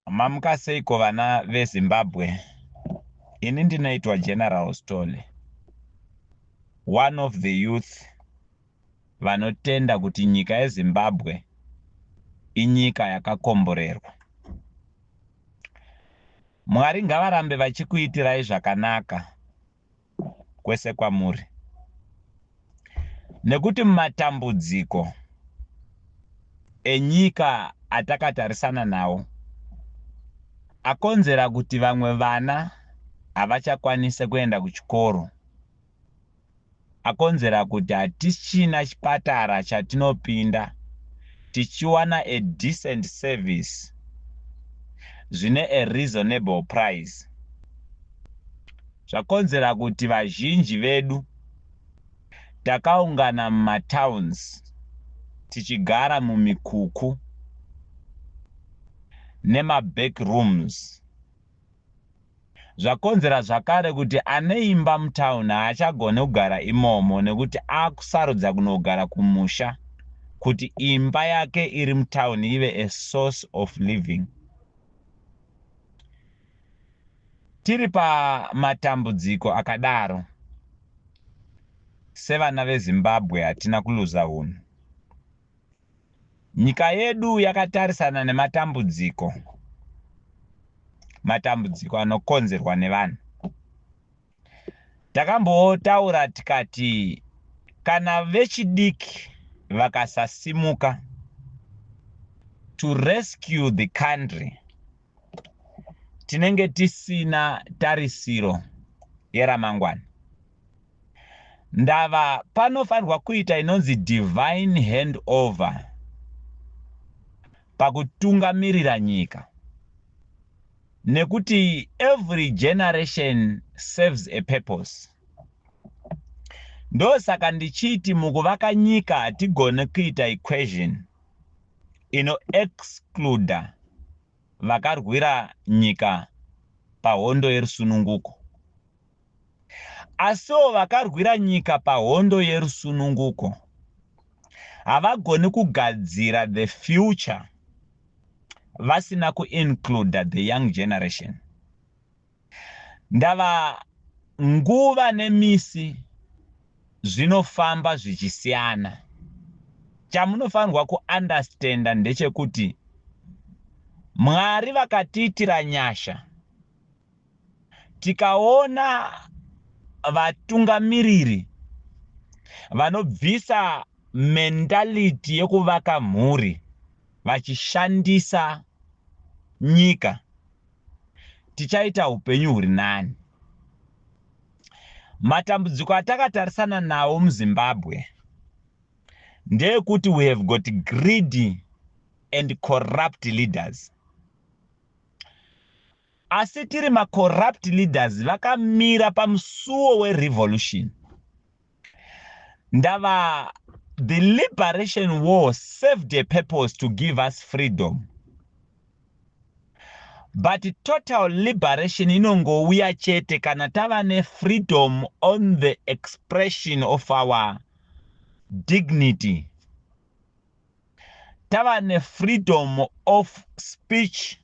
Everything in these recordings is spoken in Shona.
Mamuka seiko vana veZimbabwe? Ini ndinoitwa General Stole, one of the youth vanotenda kuti nyika yeZimbabwe inyika yakakomborerwa. Mwari ngavarambe vachikuitirai zvakanaka kwese kwamuri, nekuti mumatambudziko enyika atakatarisana nawo akonzera kuti vamwe vana havachakwanise kuenda kuchikoro, akonzera kuti hatichina chipatara chatinopinda tichiwana a decent service zvine a reasonable price, zvakonzera kuti vazhinji vedu takaungana mumatowns tichigara mumikuku nemaback rooms. Zvakonzera zvakare kuti ane imba mutown haachagoni kugara imomo nekuti akusarudza kunogara kumusha kuti imba yake iri mutown ive a source of living. Tiri pamatambudziko akadaro, sevana veZimbabwe hatina kuluza hunhu. Nyika yedu yakatarisana nematambudziko, matambudziko anokonzerwa nevanhu. Takambotaura tikati kana vechidiki vakasasimuka to rescue the country, tinenge tisina tarisiro yeramangwana. Ndava panofanirwa kuita inonzi divine handover pakutungamirira nyika, nekuti every generation serves a purpose. Ndosaka ndichiti mukuvaka nyika hatigone kuita equation ino excluda vakarwira nyika pahondo yerusununguko. Asiwo vakarwira nyika pahondo yerusununguko havagoni kugadzira the future vasina kuincluda the young generation. Ndava nguva nemisi zvinofamba zvichisiyana. Chamunofanirwa kuunderstanda ndechekuti Mwari vakatiitira nyasha, tikaona vatungamiriri vanobvisa mentality yekuvaka mhuri vachishandisa nyika, tichaita upenyu huri nani. Matambudziko atakatarisana nawo muZimbabwe ndeyekuti we have got greedy and corrupt leaders. Asi tiri macorrupt leaders vakamira pamusuwo werevolution. Ndava the liberation war served a purpose to give us freedom, but total liberation inongouya chete kana tava nefreedom on the expression of our dignity, tava nefreedom of speech,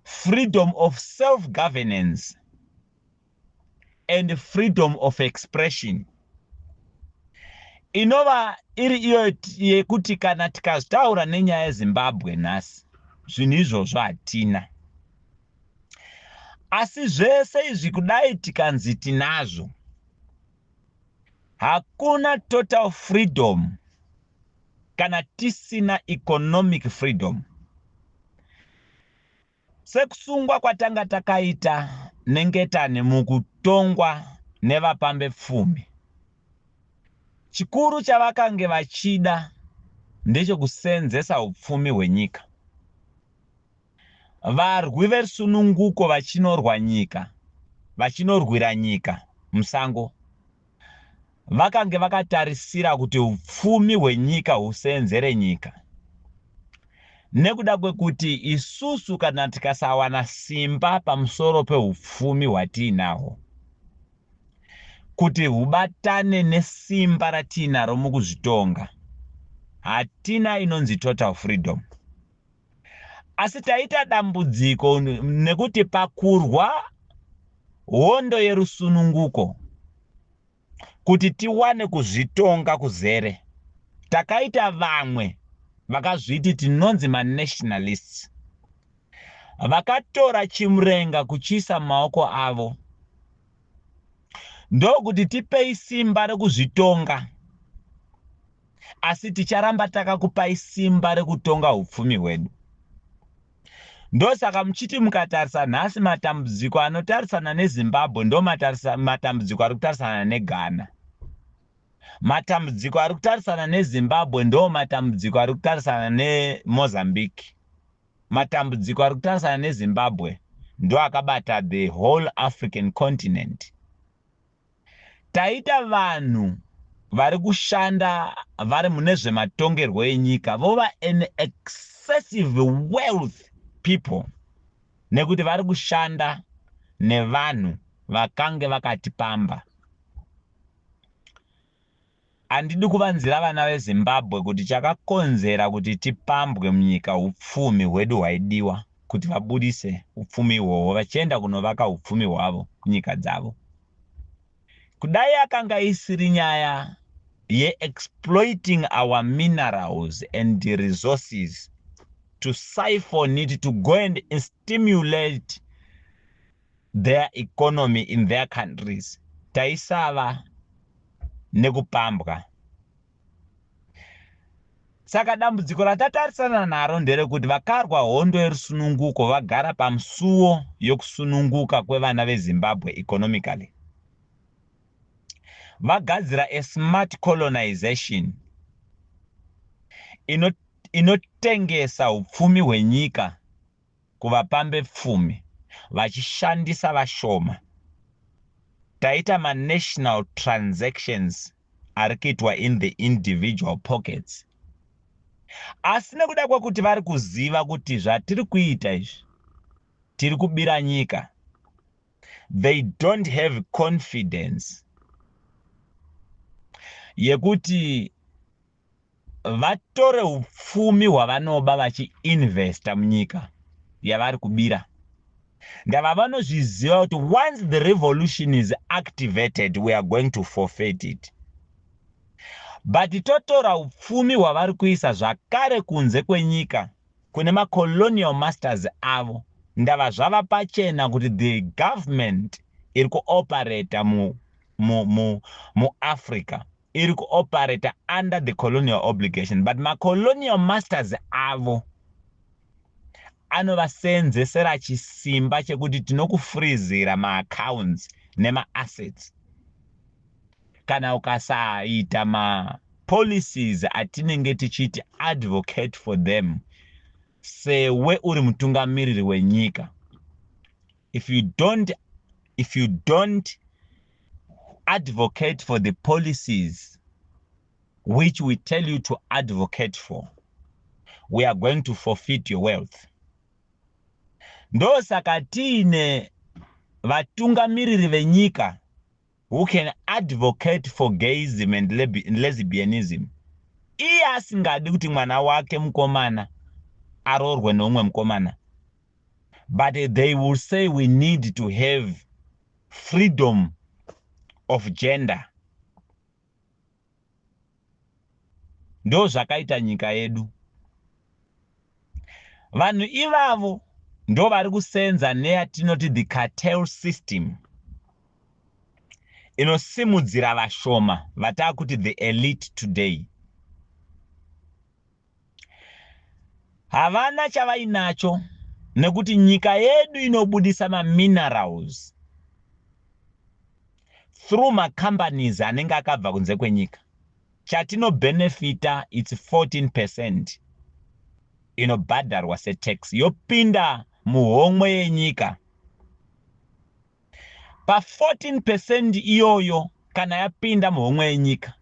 freedom of self-governance and freedom of expression, inova iri iyo yekuti kana tikazvitaura nenyaya yeZimbabwe nhasi, zvinhu izvozvo hatina. Asi zvese izvi kudai tikanzi tinazvo, hakuna total freedom kana tisina economic freedom. Sekusungwa kwatanga takaita nengetani mukutongwa nevapambe pfumi, chikuru chavakange vachida ndechekusenzesa upfumi hwenyika. Varwi verusununguko vachinorwa nyika, vachinorwira nyika musango, vakange vakatarisira kuti upfumi hwenyika husenzere nyika, nekuda kwekuti isusu kana tikasawana simba pamusoro peupfumi hwatiinahwo kuti hubatane nesimba ratiinaro mukuzvitonga, hatina inonzi total freedom. Asi taita dambudziko nekuti pakurwa hondo yerusununguko kuti tiwane kuzvitonga kuzere, takaita vamwe vakazviti tinonzi manationalists, vakatora chimurenga kuchiisa mumaoko avo, ndokuti tipei simba rekuzvitonga, asi ticharamba takakupai simba rekutonga upfumi hwedu. Ndosaka muchiti mukatarisa nhasi matambudziko anotarisana neZimbabwe ndo matambudziko ari kutarisana neGhana. Matambudziko ari kutarisana neZimbabwe ndo matambudziko ari kutarisana neMozambique. Matambudziko ari kutarisana neZimbabwe ndo akabata the whole African continent. Taita vanhu vari kushanda vari mune zvematongerwo enyika vova an excessive wealth people nekuti vari kushanda nevanhu vakange vakatipamba. Handidi kuvanzira vana veZimbabwe kuti chakakonzera kuti tipambwe munyika upfumi hwedu hwaidiwa kuti vabudise upfumi ihwohwo vachienda kunovaka upfumi hwavo kunyika dzavo. Kudai yakanga isiri nyaya yeexploiting our minerals and resources to siphon it, to go and stimulate their economy in their countries, taisava nekupambwa. Saka dambudziko ratatarisana naro nderekuti vakarwa hondo yerusununguko vagara pamusuwo yokusununguka kwevana veZimbabwe economically. Vagadzira a smart colonization inotengesa upfumi hwenyika kuvapambe pfumi vachishandisa vashoma. Taita manational transactions ari kuitwa in the individual pockets, asi nekuda kwekuti vari kuziva kuti zvatiri kuita izvi tiri kubira nyika, they don't have confidence yekuti vatore upfumi hwavanoba vachiinvesta munyika yavari kubira. Ndava vanozviziva kuti once the revolution is activated, we are going to forfeit it. But totora upfumi hwavari kuisa zvakare kunze kwenyika kune macolonial masters avo, ndava zvava pachena kuti the government iri kuoperata muAfrica iri kuoperata under the colonial obligation, but macolonial masters avo anovasenzesera chisimba chekuti tinokufrizira maaccounts nemaassets kana ukasaita mapolicies atinenge tichiti advocate for them sewe uri mutungamiriri wenyika. If you don't advocate for the policies which we tell you to advocate for, we are going to forfeit your wealth. Ndosaka tiine vatungamiriri venyika who can advocate for gayism and lesbianism, iye asingadi kuti mwana wake mukomana aroorwe neumwe mukomana, but they will say we need to have freedom of gender. Ndo zvakaita nyika yedu. Vanhu ivavo ndo vari kusenza neyatinoti the cartel system inosimudzira vashoma vataakuti the elite today. Havana chavainacho nekuti nyika yedu inobudisa maminerals through macompanies anenge akabva kunze kwenyika. Chatinobhenefita, it's 14% inobhadharwa setax, yopinda muhomwe yenyika. Pa14% iyoyo, kana yapinda muhomwe yenyika,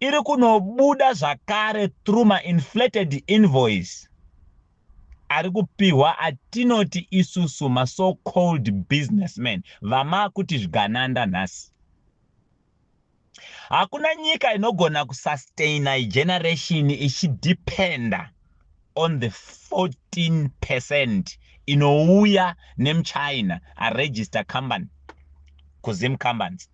iri kunobuda zvakare through mainflated invoice ari kupiwa atinoti isusu maso called businessmen vamakuti zvigananda nhasi. Hakuna nyika inogona kusustaina generation ichidhipenda. on the 14% inouya nemuchina aregister company kuZim Companies.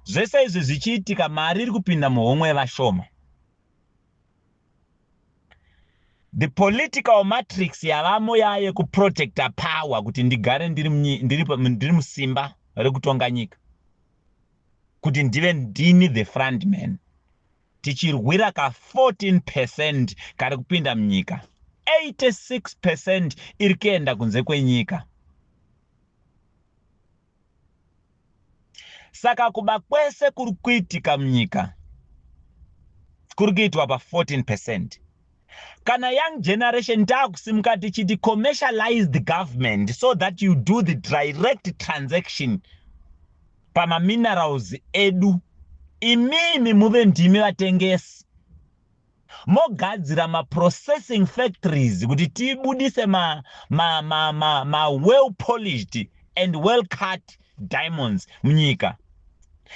Zvese izvi zvichiitika, mari iri kupinda muhomwe yevashoma. The political matrix yavamo yayekuprotecta power, kuti ndigare ndiri musimba rekutonga nyika, kuti ndive ndini the front man, tichirwira ka14% kari kupinda munyika. 86% iri kuenda kunze kwenyika. Saka kuba kwese kuri kuitika munyika kuri kuitwa pa14%. Kana young generation taakusimuka tichiti commercialize the government so that you do the direct transaction pamaminerals edu, imimi muve ndimi vatengesi, mogadzira maprocessing factories kuti tibudise ma, ma, ma, ma, ma well polished and well cut diamonds munyika,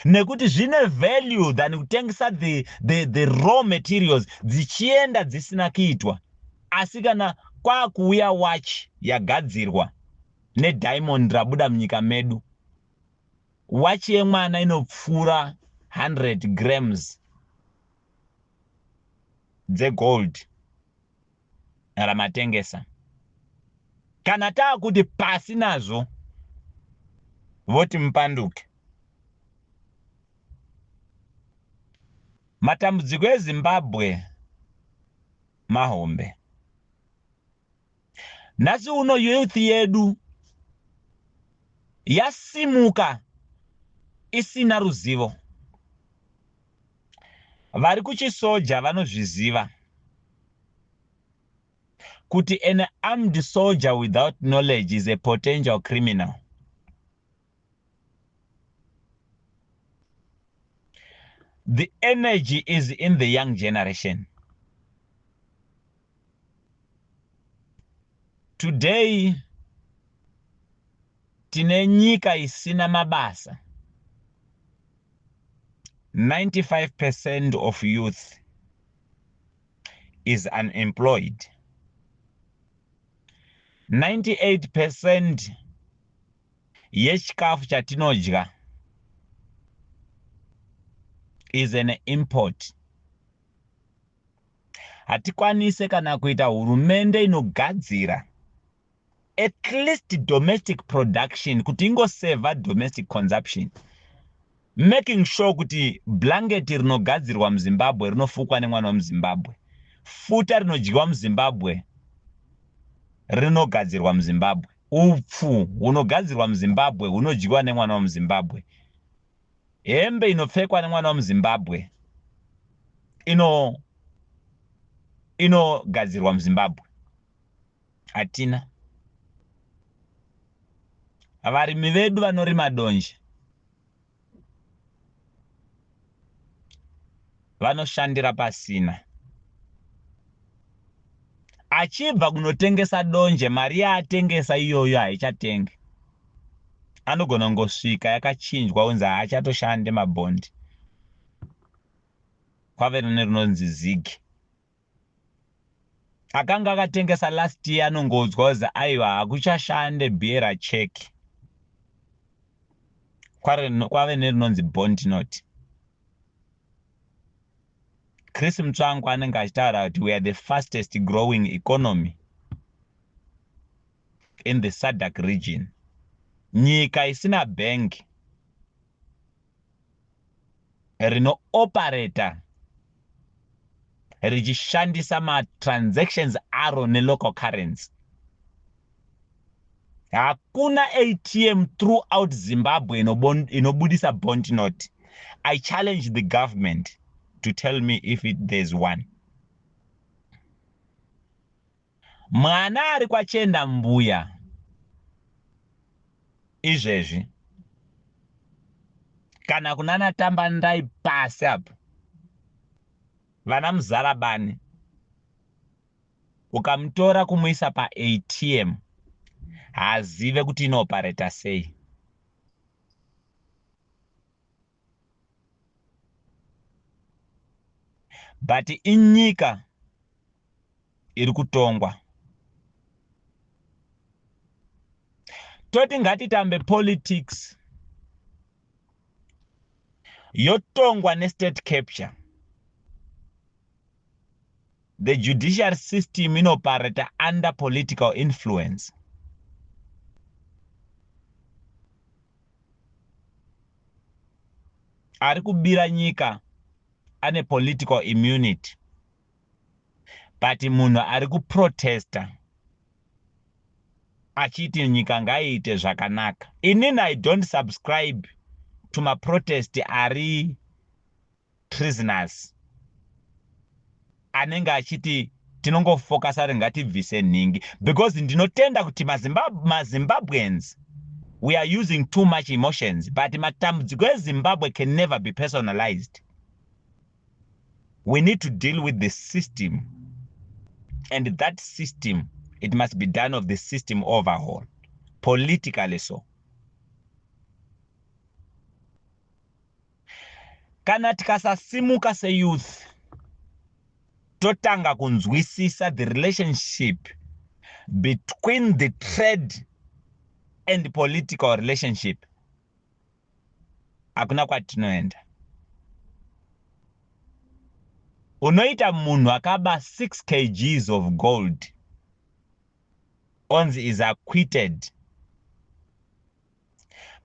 nekuti zvine value than kutengesa the raw materials dzichienda dzisina kuitwa. Asi kana kwakuuya watch yagadzirwa nediamond rabuda munyika medu, wachi yemwana inopfuura 100 grams dzegold ramatengesa. Kana taakuti pasi nazvo, voti mupanduke. Matambudziko eZimbabwe mahombe. Nhasi uno youth yedu yasimuka isina ruzivo. Vari kuchisoja vanozviziva kuti an armed soldier without knowledge is a potential criminal. The energy is in the young generation today. Tine nyika isina mabasa. 95% of youth is unemployed. 98% yechikafu chatinodya is an import. Hatikwanise kana kuita hurumende inogadzira at least domestic production kuti ingosevha domestic consumption, making sure kuti blanketi rinogadzirwa muZimbabwe rinofukwa nemwana wemuZimbabwe, futa rinodyiwa muZimbabwe rinogadzirwa muZimbabwe, upfu hunogadzirwa muZimbabwe hunodyiwa nemwana wemuZimbabwe, hembe inopfekwa nemwana wemuZimbabwe inogadzirwa muZimbabwe. Hatina. Varimi vedu vanorima donje vanoshandira pasina. Achibva kunotengesa donje, mari yaatengesa iyoyo haichatengi. Anogona kungosvika yakachinjwa, unzi haachatoshande mabhondi, kwave nerinonzi ZiG. Akanga akatengesa last year anongodzwa kuzi aiwa, hakuchashande bearer cheque, kwave nerinonzi bond note. Chris Mutsvangwa anenge achitaura kuti we are the fastest growing economy in the SADC region. Nyika isina bhengi rinooperata richishandisa matransactions aro nelocal currency. Hakuna ATM throughout Zimbabwe inobudisa bond note. I challenge the government to tell me if there's one. Mwana ari kwachenda mbuya izvezvi kana kunana Tambandai pasi apo, vana Muzarabani, ukamutora kumuisa paATM, haazive kuti inoopareta sei. But inyika iri kutongwa. Toti ngatitambe politics yotongwa nestate capture. The judiciary system inoparata under political influence. Ari kubira nyika ane political immunity, but munhu ari kuprotesta achiti nyika ngaiite zvakanaka. Inini I don't subscribe to maprotest ari treasonous, anenge achiti tinongofokasa kuti ngatibvise nhingi, because ndinotenda kuti maZimbabweans, we are using too much emotions, but matambudziko eZimbabwe can never be personalized. We need to deal with the system, and that system, it must be done of the system overhaul politically. So kana tikasasimuka seyouth, totanga kunzwisisa the relationship between the trade and political relationship, hakuna kwatinoenda. Unoita munhu akaba 6 kgs of gold onzi is acquitted,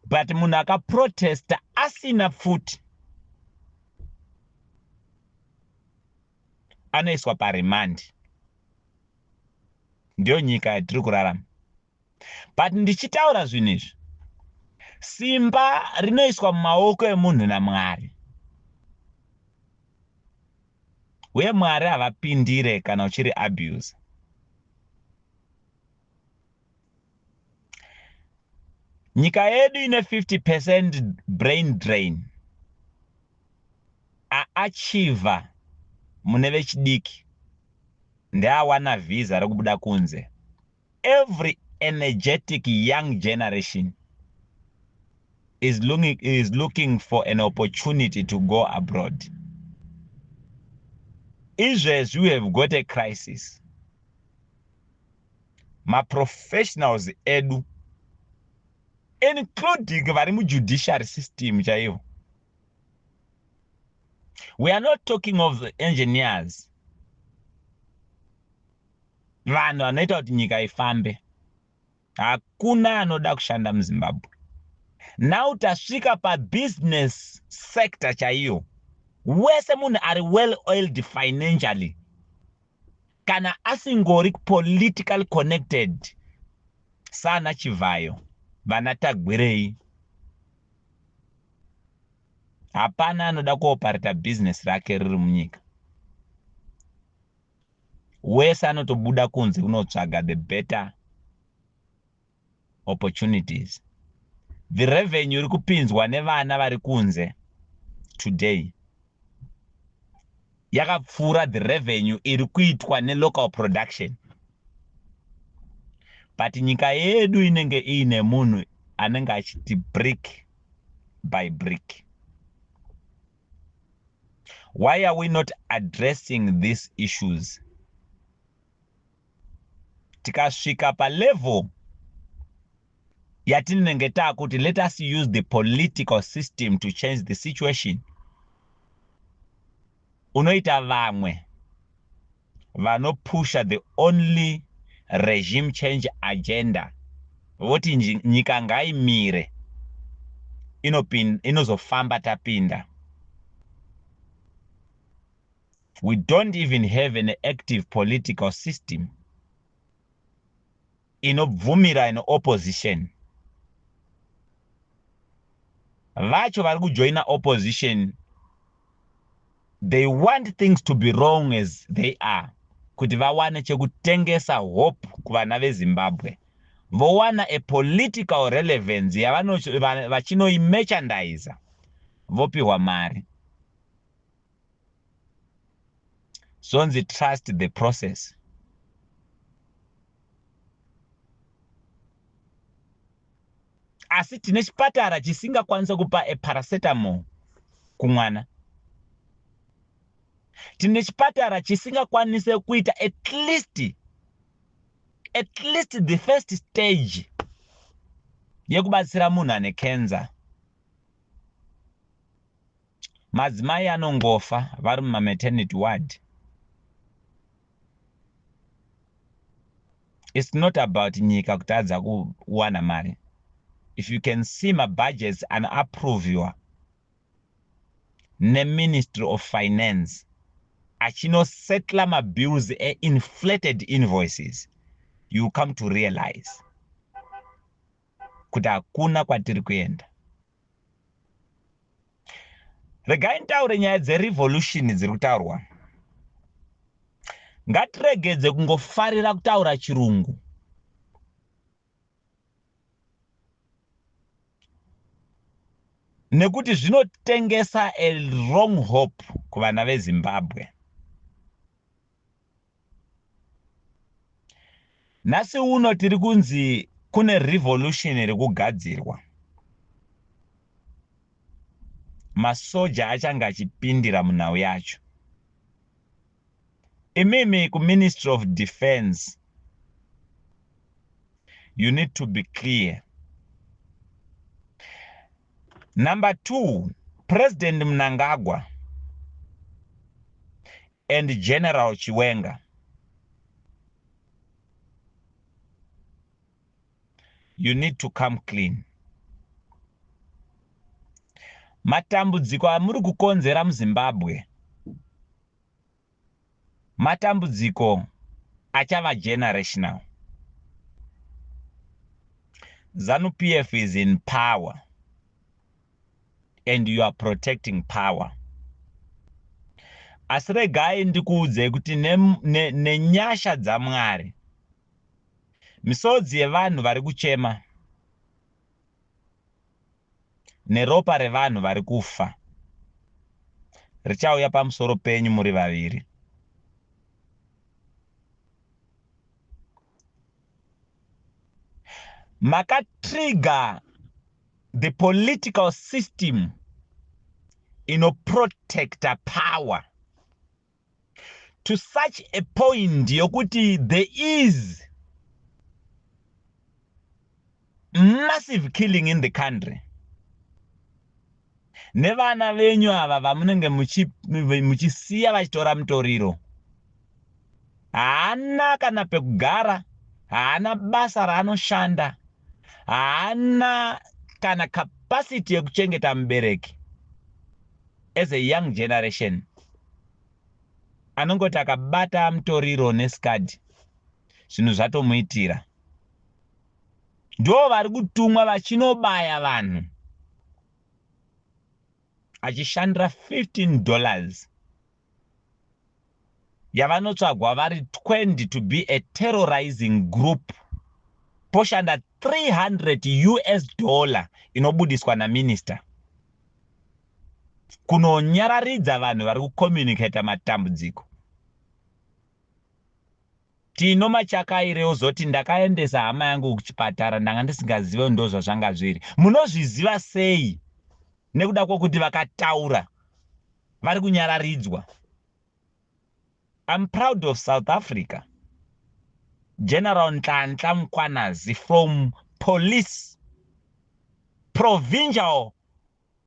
but munhu akaprotesta asina pfuti anoiswa paremand. Ndiyo nyika yatiri kurarama. But ndichitaura zvinhu izvi, simba rinoiswa mumaoko emunhu naMwari, uye Mwari havapindire kana uchiri abuse. Nyika yedu ine 50% brain drain. Aachiever mune vechidiki ndeawana vhisa rekubuda kunze. Every energetic young generation is looking for an opportunity to go abroad. Izvezvi we have got a crisis. Maprofessionals edu, including vari mujudiciary system chaivo, we are not talking of the engineers, vanhu vanoita kuti nyika ifambe, hakuna anoda kushanda muZimbabwe. Now tasvika pabusiness sector chaiyo, wese munhu ari well oiled financially, kana asingori politically connected sana Chivayo, vana Tagwirei, hapana anoda kuoperata business rake riri munyika. Wese anotobuda kunze kunotsvaga the better opportunities. The revenue iri kupinzwa nevana vari kunze today yakapfuura the revenue iri kuitwa nelocal production, but nyika yedu inenge iine munhu anenge achiti brick by brick. Why are we not addressing these issues? Tikasvika palevel yatinenge taakuti let us use the political system to change the situation, unoita vamwe vanopusha the only regime change agenda, voti nyika ngaimire, inozofamba tapinda. We don't even have an active political system inobvumira an opposition. Vacho vari kujoina opposition, they want things to be wrong as they are, kuti vawane chekutengesa hope kuvana veZimbabwe, vowana a political relevance yavachinoimerchandisa, vopiwa mari, zonzi trust the process. Asi tine chipatara chisingakwanisa kupa aparacetamol kumwana. Tine chipatara chisingakwanise kuita at least the first stage yekubatsira munhu ane cancer. Madzimai anongofa vari mumamaternity ward. It's not about nyika kutadza kuwana mari. If you can see mabudgets anoapproviwa neMinistry of Finance achinosetla mabills einflated invoices, you come to realize kuti hakuna kwatiri kuenda. Regai nditaure nyaya dzerevolution dziri kutaurwa. Ngatiregedze kungofarira kutaura Chirungu, nekuti zvinotengesa a wrong hope kuvana veZimbabwe. Nhasi uno tiri kunzi kune revolution iri kugadzirwa, masoja achange achipindira munhau yacho. Imimi kuMinistry of Defense, you need to be clear. Number two, President Mnangagwa and General Chiwenga, you need to come clean. Matambudziko amuri kukonzera muZimbabwe matambudziko achava generational. ZANU PF is in power and you are protecting power, asi regai ndikuudzei kuti nenyasha dzaMwari, misodzi yevanhu vari kuchema neropa revanhu vari kufa richauya pamusoro penyu muri vaviri. Makatrigger the political system inoprotecta power to such a point yokuti there is massive killing in the country, nevana venyu ava vamunenge muchisiya vachitora mutoriro, haana kana pekugara, haana basa raanoshanda, haana kana capacity yekuchengeta mubereki. As a young generation anongoti akabata mutoriro nesikadhi, zvinhu zvatomuitira. Ndo vari kutumwa vachinobaya vanhu achishandira $15 yavanotsvagwa vari 20 to be a terrorizing group, poshanda US$300 inobudiswa naminista kunonyararidza vanhu vari kucommunicata matambudziko. Tino Machakaire ozoti, "Ndakaendesa hama yangu kuchipatara, ndanga ndisingazive ndo zvazvanga zviri." Munozviziva sei? Nekuda kwokuti vakataura vari kunyararidzwa. I'm proud of South Africa. General Nhlanhla Mkhwanazi, from police provincial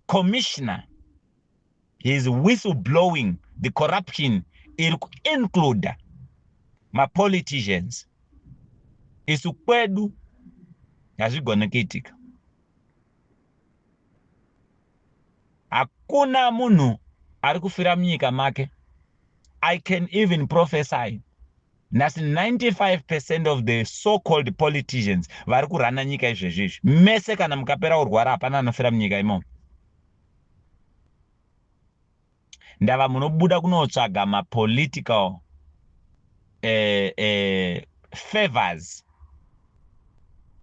commissioner, he is whistleblowing the corruption iri kuincluda mapoliticians. Isu kwedu hazvigone kuitika. Hakuna munhu ari kufira munyika make. I can even prophesy nhasi, 95% of the so called politicians vari kurana nyika izvezvi izvi, mese kana mukapera kurwara, hapana anofira munyika imomo. Ndava munobuda kunotsvaga mapolitical favors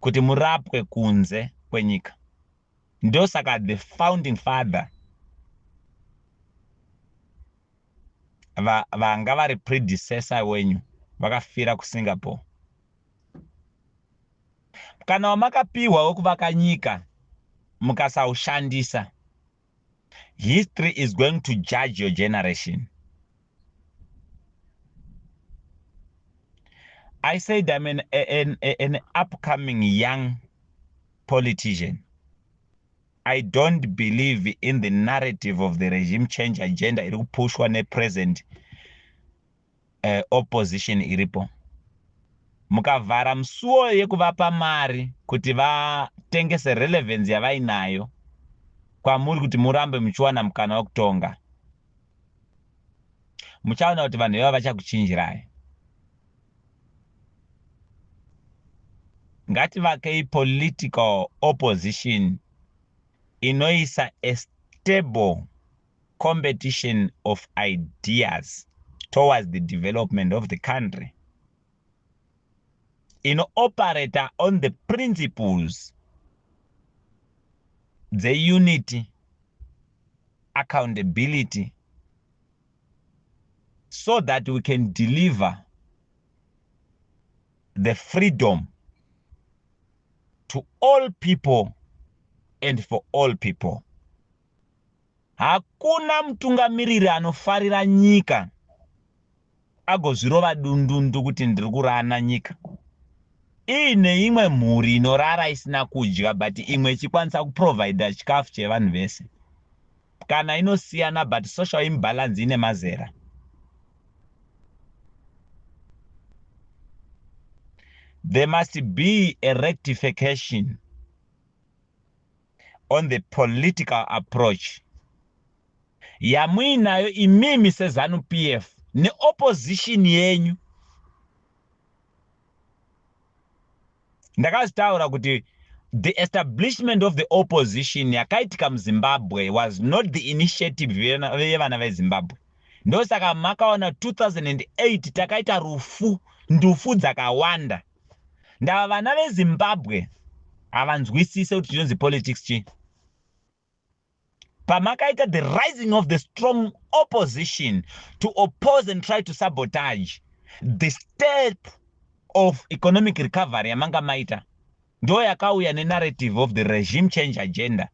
kuti murapwe kunze kwenyika. Ndosaka the founding father vanga vari predecessor wenyu vakafira kuSingapore. Kana wamakapiwa wekuvaka nyika mukasaushandisa, history is going to judge your generation. I said I'm an upcoming young politician. I don't believe in the narrative of the regime change agenda iri kupushwa nepresent opposition iripo. Mukavhara musuwo yekuvapa mari kuti vatengese relevance yavainayo kwamuri kuti murambe muchiwana mukana wekutonga, muchaona kuti vanhu ivava vachakuchinjirai. Ngativakei political opposition inoisa a stable competition of ideas towards the development of the country, inooperata on the principles dzeunity, accountability, so that we can deliver the freedom to all people and for all people. Hakuna mutungamiriri anofarira nyika agozvirova dundundu kuti ndiri kurana nyika iine imwe mhuri inorara isina kudya, but imwe ichikwanisa kuprovhaidha chikafu chevanhu vese. Kana inosiyana, but social imbalance ine mazera. There must be a rectification on the political approach yamuinayo imimi seZANU PF neopposition yenyu. Ndakazvitaura kuti the establishment of the opposition yakaitika muZimbabwe was not the initiative yevana veZimbabwe. Ndosaka makaona 2008 takaita rufu, ndufu dzakawanda. Ndava vana veZimbabwe havanzwisise kuti chinonzi politics chii. Pamakaita the rising of the strong opposition to oppose and try to sabotage the step of economic recovery yamanga maita, ndo yakauya nenarrative of the regime change agenda.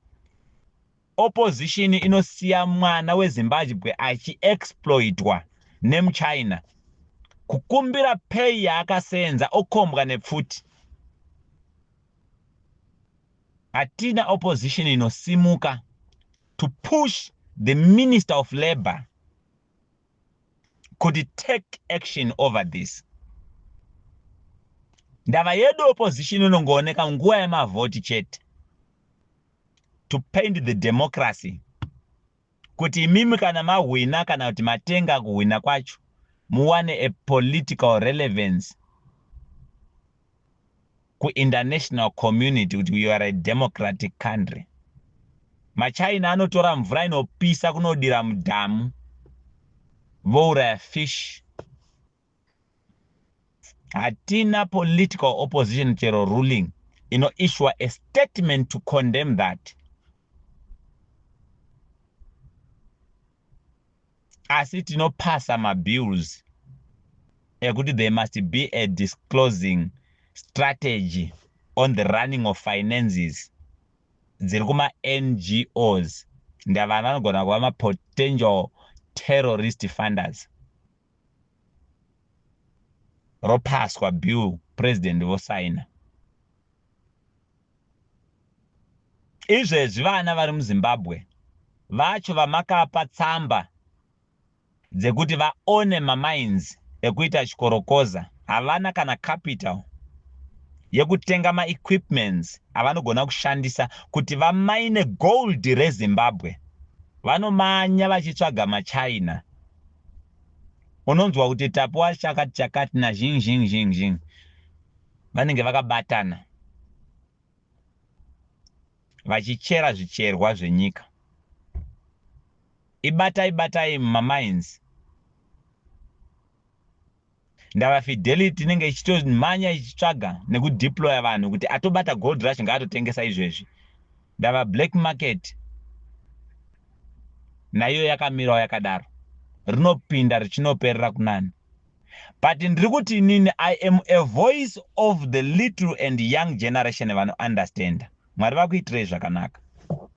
Opposition inosiya mwana weZimbabwe achiexploitwa nemuChina, kukumbira pay yaakasenza, okombwa nepfuti. Hatina opposition inosimuka to push the Minister of Labor kuti take action over this. Ndava yedu opposition inongooneka nguva yemavhoti chete, to paint the democracy kuti imimi kana mahwina, kana kuti matenga kuhwina kwacho, muwane a political relevance kuinternational community kuti you are a democratic country. MaChina anotora mvura inopisa kunodira mudhamu, vouraya fish. Hatina political opposition chero ruling inoissue a statement to condemn that. Asi tinopasa mabills ekuti there must be a disclosing strategy on the running of finances dziri kuma-NGOs. Ndava vanogona kuva mapotential terrorist funders. Ropaswa bill, President vosaina. Izvezvi vana vari muZimbabwe vacho vamakapa tsamba dzekuti vaone mamines ekuita chikorokoza havana kana capital yekutenga maequipments avanogona kushandisa kuti vamaine gold reZimbabwe. Vanomanya vachitsvaga maChina. Unonzwa kuti tapiwa chakati chakati nazhing zhing zhing zhing. Vanenge vakabatana vachichera zvicherwa zvenyika. Ibatai batai mumamines. Ndava Fidelity inenge ichitomhanya ichitsvaga nekudeploya vanhu kuti atobata gold racho ngaatotengesa izvezvi. Ndava black market naiyo yakamirawo yakadaro, rinopinda richinoperera kunani. But ndiri kuti inini I am a voice of the little and young generation vanounderstanda. Mwari vakuitirei zvakanaka.